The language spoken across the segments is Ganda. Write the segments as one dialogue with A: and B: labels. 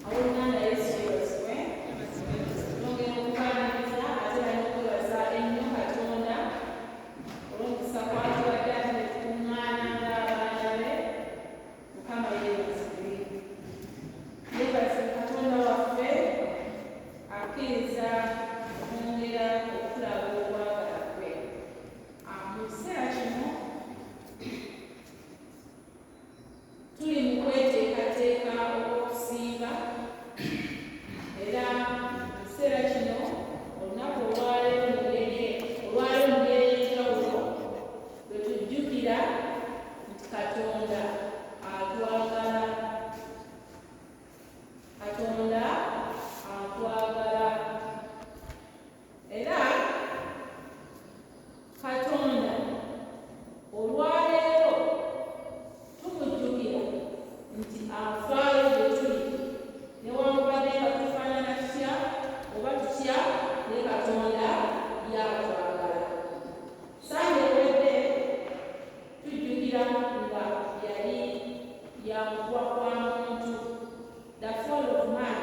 A: Abooluganda, Yesu yeebazibwe. Twongera okubaaniriza ate era n'okwebaza ennyo Katonda olw'omukisa gw'atuwadde ate ne tukuŋŋaana ng'abaana be. Mukama yeebazibwe. Yeebazibwe Katonda waffe akkiriza okwongera okutulaga okwagala kwe. Mu kiseera kino tuli mu kweteekateeka okw'okusiiba, era mu kiseera kino olunaku olwaleero mu ngeri olwaleero mu ngeri ey'enjawulo lwe tujjukira nti Katonda atwagala. Katonda atwagala, era Katonda olwaleero tumujjukira nti afaayo gye tuli, newankubadde nga tufaanana tutya oba tutya, ne Katonda y'atwagala. Sande ewedde tujjukira nga yali ya kugwa kwa muntu, the fall of man.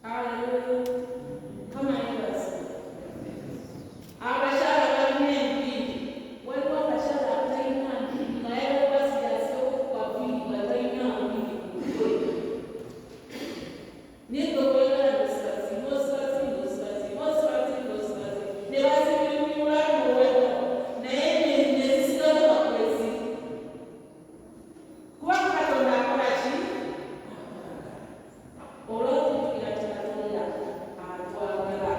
A: Haleluya! Mukama yeebazibwe. Abakyala balina enviiri. Waliwo akakyala atalina nviiri, naye basiyasookuka viiri nga talina nviiri ku mutwe. Naye gwe bw'oyagala n'osiba n'osiba n'osiba n'osiba n'osiba ne bazimyumyula n'oweka, naye ne zisigala nga kweziri. Kubanga Katonda akola ki? Olw'okujjukira nti Katonda atwagala.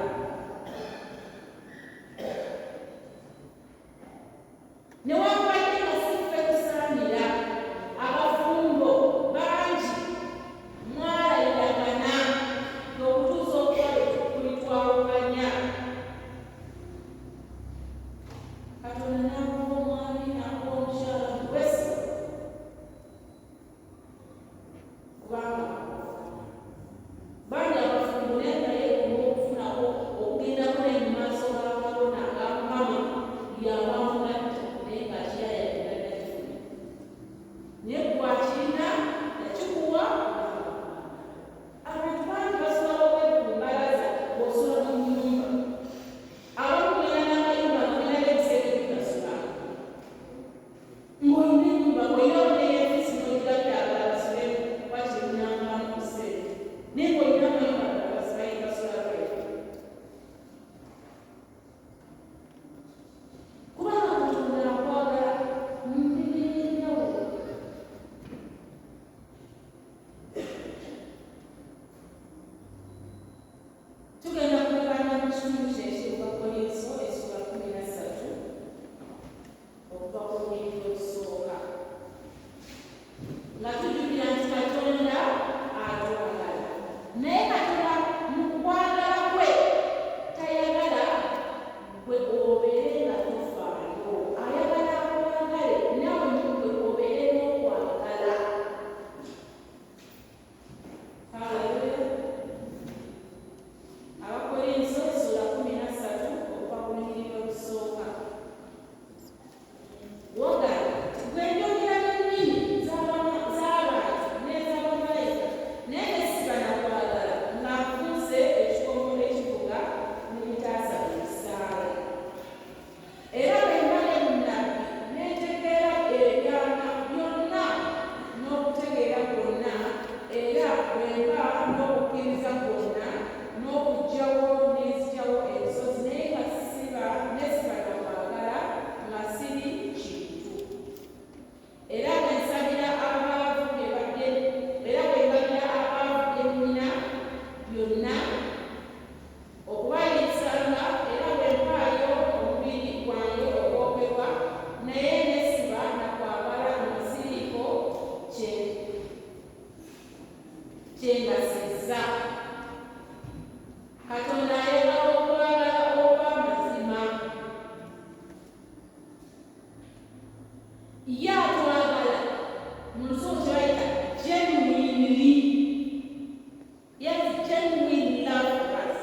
A: Newankubadde nga si ffe tusaanira, abafumbo bangi mwalayiragana ng'okutuusa okufa lwe kulitwawukanya. Katonda n'akuwa omwami, n'akuwa omukyala muwesi kubanga bangi abafumbo naye naye olw'okufunako okugendako naye mu maaso ga kabona aga Mukama yabamugatta, naye ng'akiyayagala nakifuna, naye gwakirina yakikuwa. Abantu bangi basula wabweru ku mbalaza, bw'osula mu nnyumba. Abamu mulina n'amayumba nga mulina n'ebisenge bitasula, ng'olina ennyumba, ng'olinawo n'eyefisi, n'ogirabira abalala basulemu wakiri munangamu ku ssente, naye ng'olina amayumba abalala basibayi basula bweru, kubanga Katonda akwagala mu ngeri ey'enjawulo. Tugenda kulabana mu kitundu kino ekiri mu Bakkolinso essula 13 okuva ku lunyiriri olusooka, nga tujjukira nti Katonda atwagala, naye Katonda mu kwagala kwe tayagala gwe obeere nga tofaayo. Ayagala akwagale, naawe gwe obeere n'okwagala. Haleluya! Abakolinso sura 13 okuva ku lunyiriri olusooka. Wogala gwe njogera n'ennimi z'abantu n'ez'abamalayika, naye ne siba na kwagala, nga nfuuse ekikomo ekivuga mu bitaasa ebisaale. Era bwe mba ne bunnabbi, ne ntegeera ebyama byonna n'okutegeera kwonna, era bwe mba n'okukkiriza kwonna n'okuggyawo ne nzigyawo ensozi, naye nga siba ne siba na kwagala, nga siri kintu. Era bwe nsabira abaavu bye era bwe ngabira abaavu bye nnina byonna okubaliisanga, era bwe mpaayo omubiri gwange okwokebwa, naye ne siba na kwagala, nga siriiko kye kye ngasizza. Katonda ayagala okwagala okw'amazima. Ye atwagala mu Luzungu kye bayita genuinely. He has genuine love for us.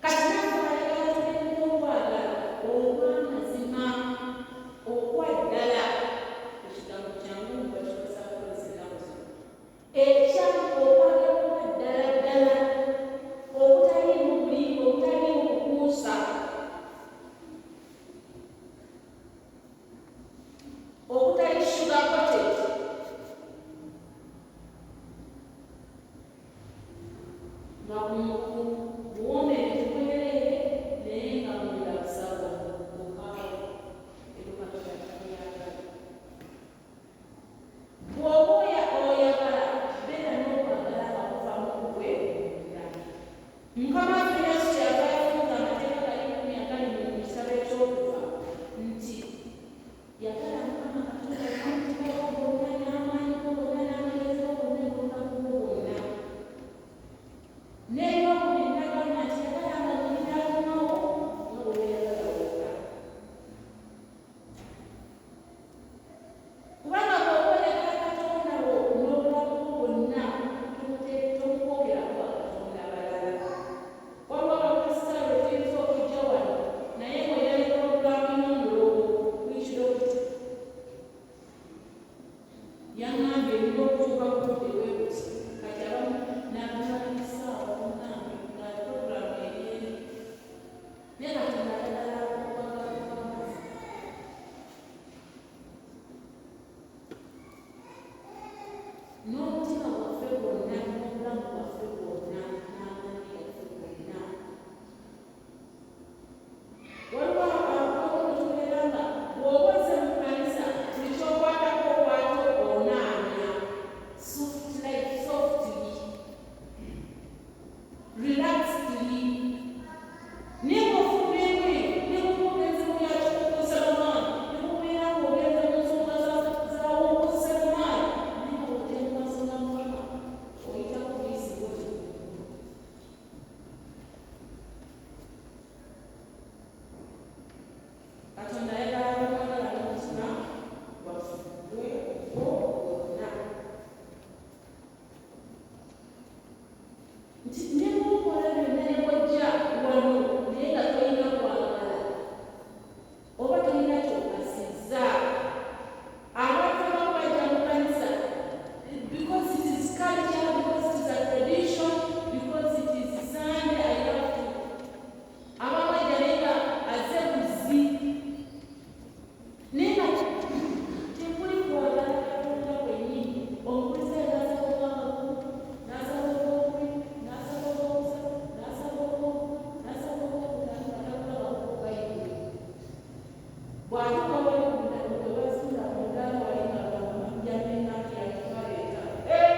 A: Kati naffe ayagala tubeere n'okwagala okw'amazima okwa ddala. Ekigambo kyangu nga bakikozesa kukozesa ennaku zino. Ekya okwagala okwa ddala ddala, okutaliimu bulimba, okutaliimu kukuusa, okutali sugar coated. Nga buwoomerevu bwereere, naye nga munda busawo bukaawu. Ebyo Katonda tabyagala. Bw'oba oyagala, beera n'okwagala nga kuva mu ggwe munda. Mukama waffe Yesu kyeyava yafunza amateeka gali 10 agali mu kitabo eky'Okuva nti yagala Mukama Katonda wo n'omutima gwo gwonna, n'amaanyi go gonna, n'amagezi go gonna, n'obulamu bwo bwonna. N'ebyokubiri Nti ne bw'okola byonna ne bw'ojja wano naye nga tolina kwagala oba tolina ky'okasizza. Abantu abamu bajja mu kkanisa because it is culture, because it is a tradition, because it is Sunday, I have to. Abamu bajja naye nga azze buzzi, naye nga tekuli kwagala Katonda kwennyini. Omukristaayo n'asaba ogw'amakulu, n'asaba ogwokubiri, n'asaba ogwokusatu, n'asaba ogwokuna, n'asaba ogwokutaano, nga takulaba ku Bayibuli. Bw'atuuka wali we bazitunda ku mudaala wali nga bamujja nti yamitwalo 5. Eh!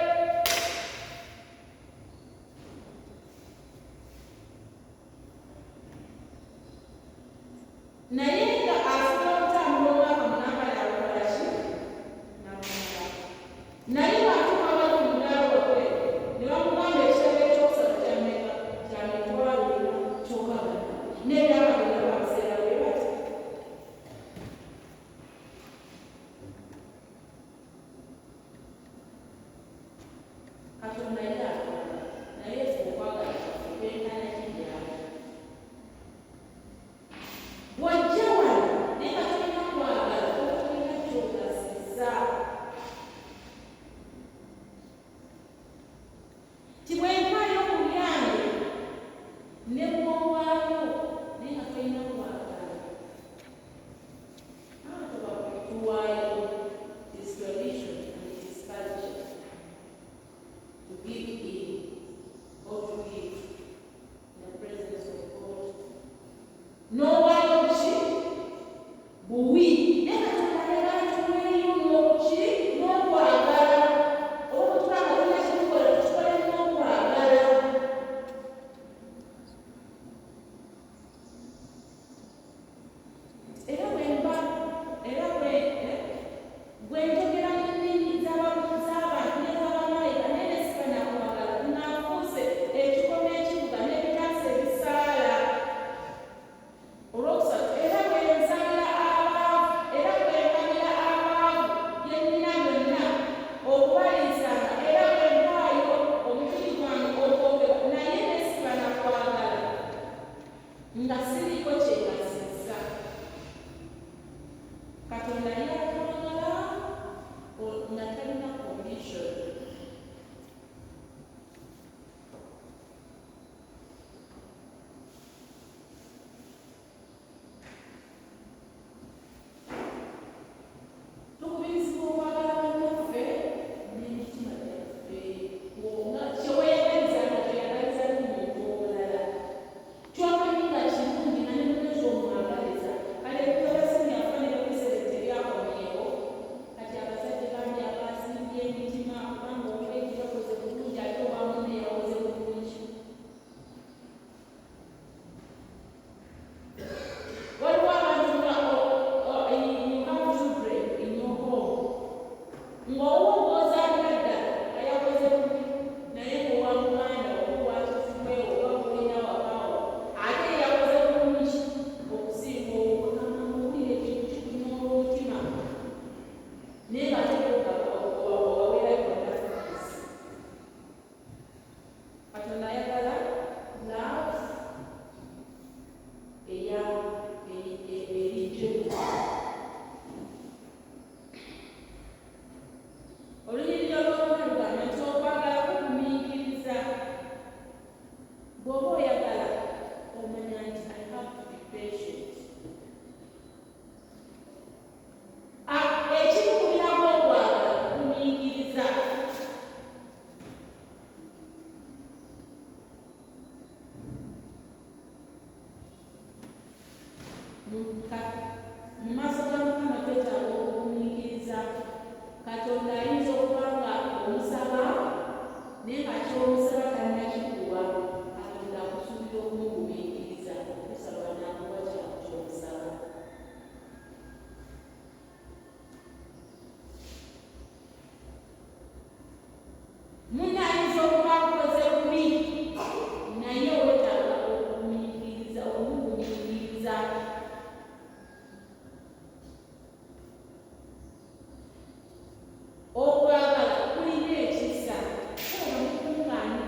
A: Naye nga asobola okutambula omwaka mulamba n'akola ki? N'amala. Naye bw'atuuka wali ku mudaala wabweru ne bamugamba ekitabo ekyokusatu kya mmeka? Kya 40,000. Kyokka bannange n'ebyamagero babiseera bwe bati. Katonda ye atwagala, naye ffe okwagala kwaffe kwenkana ki gy'ali? Bw'ojja wano naye nga tolina kwagala oba tolina ky'ogasizza. Nti bwe mpaayo ku byange ne bw'owaayo naye nga tolina kwagala. Abantu tuwaayo. It is tradition and it is culture to give in or to give in the presence of God. N'owaayo ki? Buwi. Naye Katonda ayagala tuweeyo n'oki? N'okwagala. Oba bwe tuba nga tulina kye tukola, tukikole n'okwagala. Era bwe mba era bwe eh, bwe njogera mu nnimi z'abantu n'ez'abamalayika naye ne siba na kwagala, nga nfuuse ekikomo ekivuga n'ebitaasa ebisaala. Olwokusatu, era bwe nsabira abaavu, era bwe ngabira abaavu bye nnina byonna okubaliisanga, era bwe mpaayo omubiri gwange okwokebwa, naye ne siba na kwagala, nga siriiko kye ngasizza. Katonda ye atwagala nga talina condition. Tukubirizibwa okwagala bannaffe n'emitima gyaffe. Nga kye weeyagaliza nga toyagaliza n'omuntu omulala. Ky'omanyi nga kirungi nga ne munno ky'omwagaliza. Kale ebitolasi byaffe ne pulezidenti tebyakomyewo. Kati abazadde bangi abazimbye emitima kubanga ow'egi yakoze bulungi ate owa munne yakoze bulungi. Waliwo abantu nga you have children in your home, ng'owo gw'ozaalira ddala nga yakoze bubi, naye ng'owa muganda oba owa kizibwe oba gw'olina awakaawo ate yakoze bulungi okusinga owuwo, ng'owulira ekintu kikunyoola omutima, naye ng'ate obaweera byonna fees. Katonda ayagala love eya eri genuine. Olunyiriri olwokuna lugamba nti okwagala kugumiikiriza. Bw'oba oyagala, omanya nti I have to be patient. Ekimu ku biraga okwagala kugumiikiriza. Mu maaso ga Mukama twetaaga okugumiikiriza. Katonda ayinza okuba nga omusaba naye nga ky'omusaba tannakikuwa. Katonda akusuubira okumugumiikiriza okutuusa lw'anaakuwa ky'omusaba. Munno ayinza okuba akoze bubi naye weetaaga okugumiikiriza, okumugumiikiriza. Okwagala kulina ekisa. Olaba mukuŋŋaanira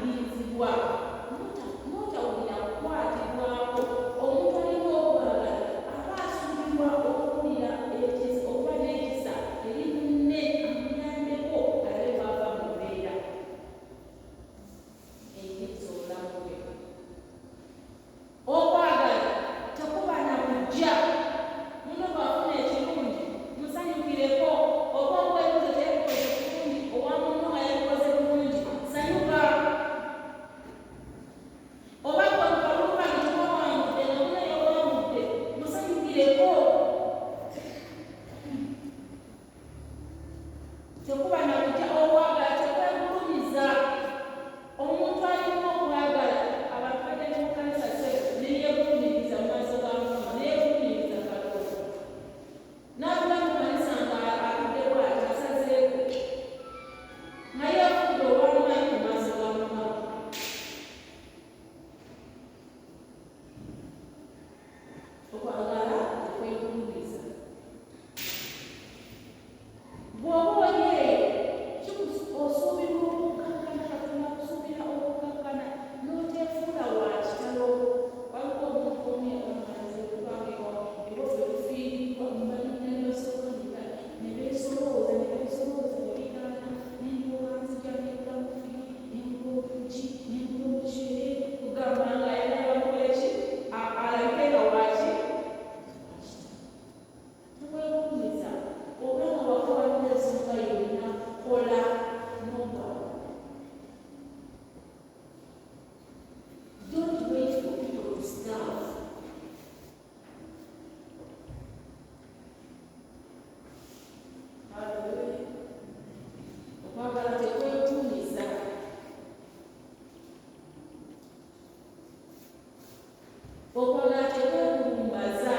A: Okwagala tekwekulumbaza.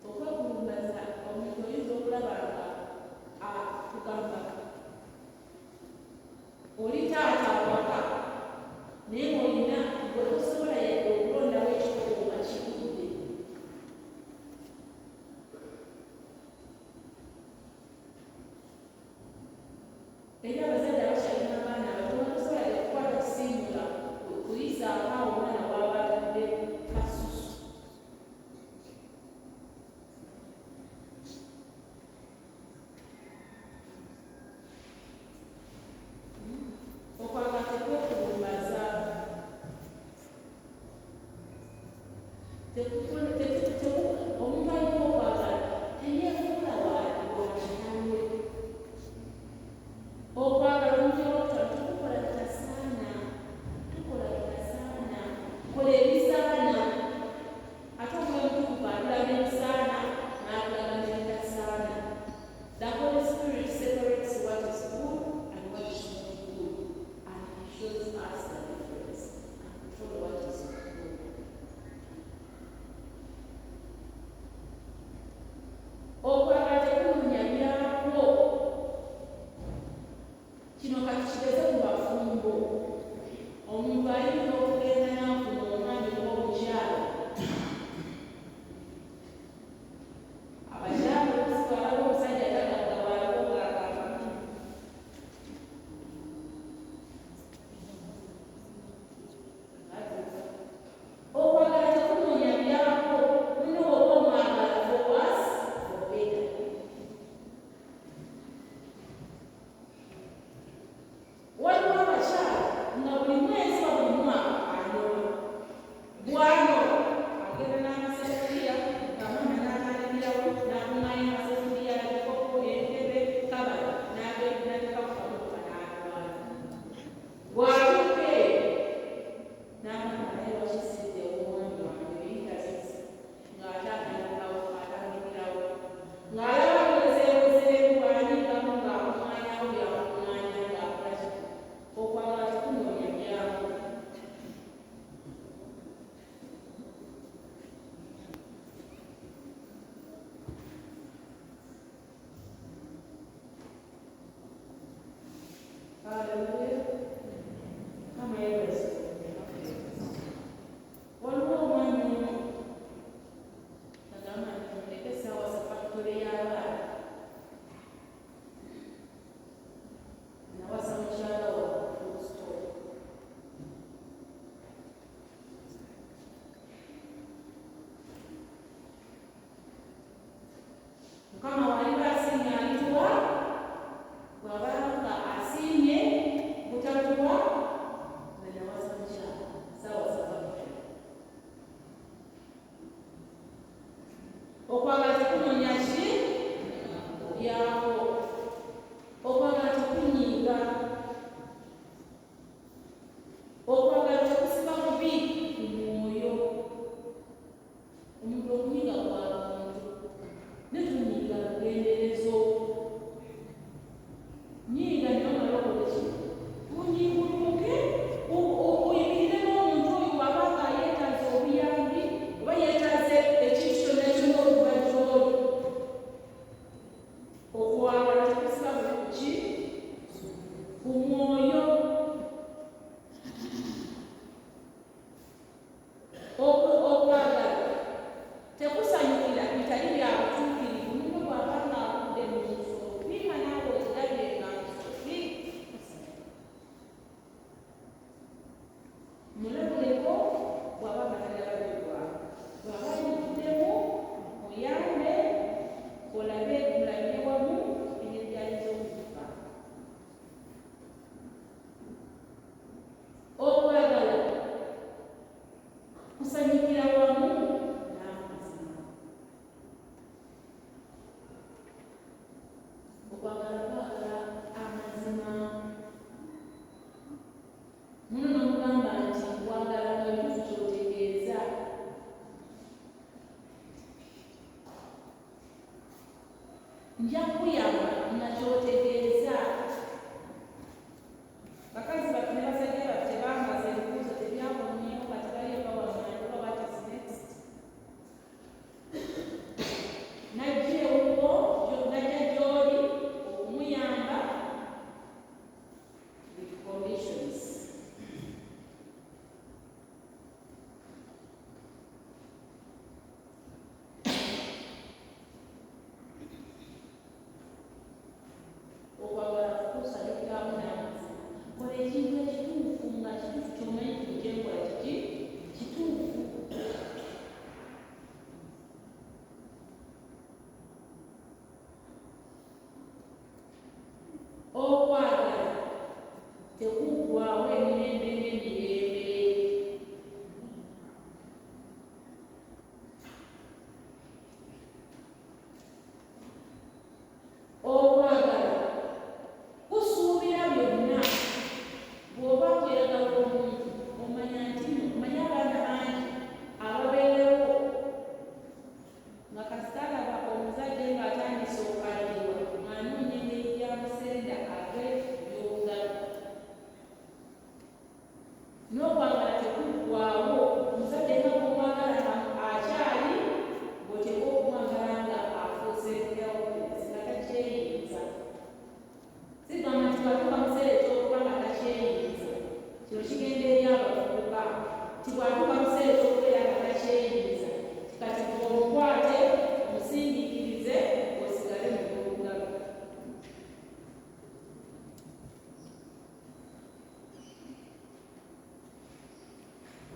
A: Okwekulumbaza, omuntu oyinza okulaba nga akugamba oli taata waka, naye ng'olina gwe tosobola yadde okulondawo ekikopo nga kigudde. Era abazadde abakyalina abaana abato nga tosobola yadde kukwata kusiimuula kuyisaako awo omwana w'aba atadde kasusu. Okwagala tekwekulumbaza. Omuntu alina okwagala teyeefuula wa kitaawe. Okwagala, omuntu owokutaano, tekukola bitasaana. Tukola bitasaana, kola ebisaana. Ate Omwoyo Omutukuvu atulaga ebisaana n'atulaga n'ebitasaana. The Holy Spirit separates what is good and what is not good, and he shows us the difference and we follow what is good. Okwagala tekunoonya byakwo. Kino kati kigeze ku bafumbo. Omuntu ayinza okugenda n'afuna omwami oba omukyala. Abakyala oluusi bw'alaba omusajja tagaggawalako ng'agamba, Adduka. Okwagala tekunoonya byakwo. Muno oba omwagala for worse, for better. Waliwo abakyala nga buli mwezi oba buli mwaka anoba. Bw'anoba agenda n'amasefuliya nga maama n'atandikirawo n'akuŋŋaanya amasefuliya, ebikopo, entebe, kabati, n'agenda n'ateeka ku kamotoka n'atwala. Bw'atuuka eyo n'agamba, "Naye wakisidde omwami wange eyitazizi," ng'ate atandikawo, atandikirawo ng'alaba awezeewezeemu, bw'anyigamu ng'akuŋŋaanyawo byakuŋŋaanya ng'akola ki. Okwagala tekunoonya byako. Haleluya, Mukama yeebazibwe. Waliwo omwami omu agamba nti muleke saawasa factory y'abaana, nawasa mukyala wange, full stop. Mukama waliba asiimye alituwa, bw'abanga asiimye butatuwa, nze nawasa. Tekuggwaawo emirembe n'emirembe. Okwagala kusuubira byonna. Bw'oba oyagala omuntu, omanya nti omanye abaana bangi ababeerawo nga kasita alaba omuzadde ng'atandise okukaddiwa, ng'anoonya engeri gy'amusenda ave by'obugagga. N'okwagala tekuggwaawo. Omuzadde nga bw'omwagala akyali, bw'oteekwa okumwagala nga afuuse helpless, nga takyeyinza. Sigamba nti bw'atuuka mu kiseera eky'okuba nga takyeyinza, kino kigenda eri abavubuka, nti bw'atuuka mu kiseera eky'okubeera nga takyeyinza, kati omukwate omusindiikirize osigale mu by'obugagga.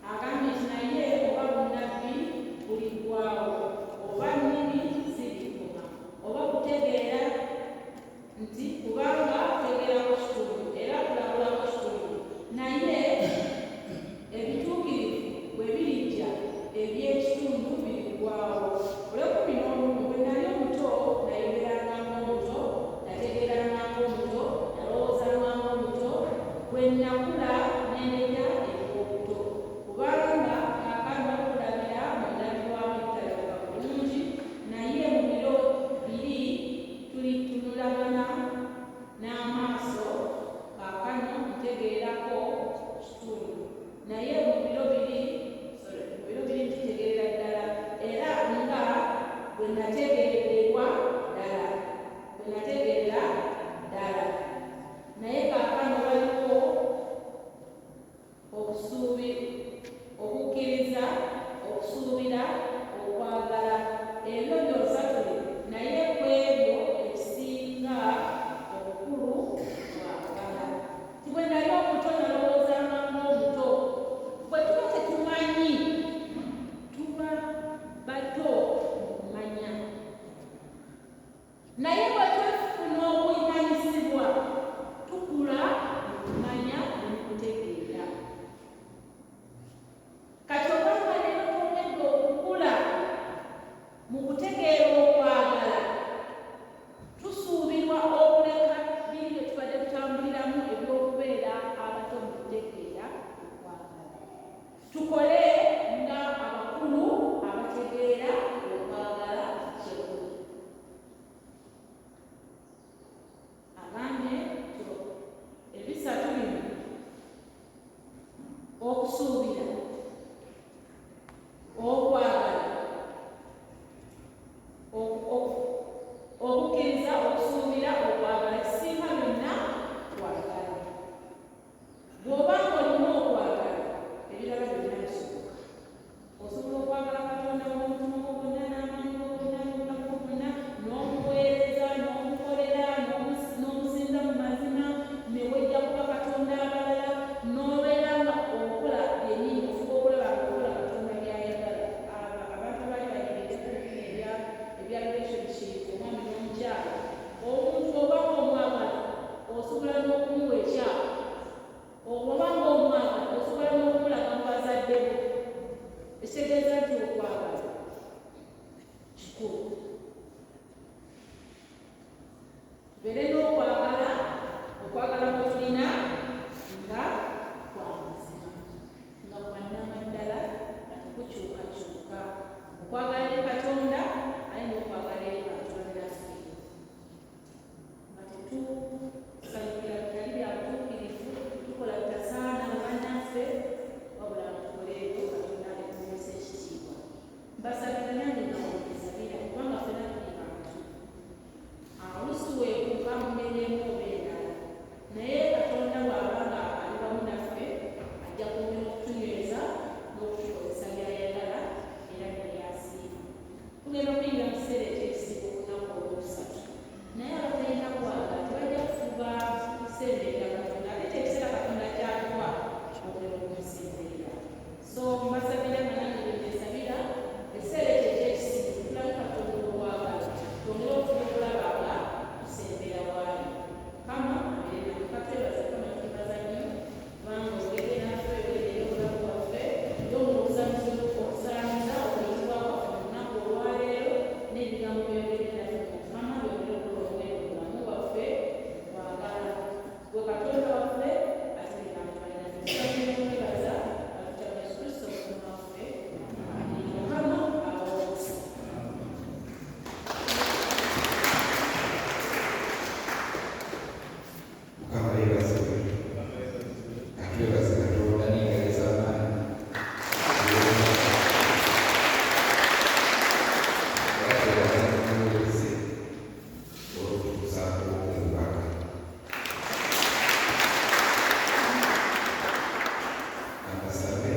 A: Agambye nti naye oba bunnabbi buliggwaawo, oba nnimi zirikoma, oba kutegeera, nti kubanga kutegeerako kitundu era kulabulako kitundu, naye ebituukirivu bwe birijja, eby'ekitundu biriggwaawo. Olw'ekumi n'olumu, bwe nali omuto nayogeranga ng'omuto, nategeeranga ng'omuto, nalowoozanga ng'omuto. Bwe nakula nendeka eby'obuto. Kubanga kaakano tulabira mu ndabirwamu ebitalabika bulungi, naye mu biro biri tulitunulagana n'amaaso. Kaakano ntegeerako kitundu, naye mu biro biri, sorry, mu biro biri ntitegeerera ddala era nga bwe nategeererwa ddala, bwe nategeerera ddala. Naye kaakano waliwo okukkiriza, okusuubira, okwagala, ebyo byonsatule, naye ku ebyo ekisinga obukulu kwagala. Ti bwe nali omuto nalowoozanga ng'omuto. Bwe tuba tetumanyi, tuba bato mu kumanya, naye bwe twefuna okumanyisibwa, tukula mu kumanya ne mu kutegeera. Kati obanga leero twongedde okukula mu kutegeera okwagala, tusuubirwa okuleka biri bye tubadde tutambuliramu eby'okubeera abato mu kutegeera okwagala, tukole nga abakulu abategeera okwagala kyekuli. Agambye ebisatu bino: okusuubira, okwagala, okukkiriza, okusuubira, okwagala. Ekisinga byonna kwagala. Bw'oba ng'olina okwagala, ebirala byonna bisoboka. Osobola okwagala Katonda n'omutima gwo gwonna, n'amaanyi go gonna, n'obulamu bwo bwonna, n'omuweereza, n'omukolera, n'omusinza mu mazima, ne wejja kuba Katonda abalala, n'obeera nga okola byennyini, ofuba okulaba nga okola Katonda by'ayagala. Abantu abaali bayimiridde bino ebya relationship, omwami n'omukyala, omuntu oba ng'omwagala osobola n'okumuwa ekyapa, oba ng'omwagala osobola n'okumulaga mu bazadde bo. Ekitegeeza nti okwagala kikulu. Tubeere n'okwagala, okwagala kwe tulina nga kwa mazima, nga kwa nnamaddala, nga tekukyukakyuka. Okwagala eri Katonda aye n'okwagala eri bantu bannaffe, nga tetusanyukira bitali bya butuukirivu, tukola bitasaana mu bannaffe, wabula nga tukole ebyo Katonda ebikuweesa ekitiibwa. Mbasabira nange nga bwensabira, kubanga
B: Kambasabe.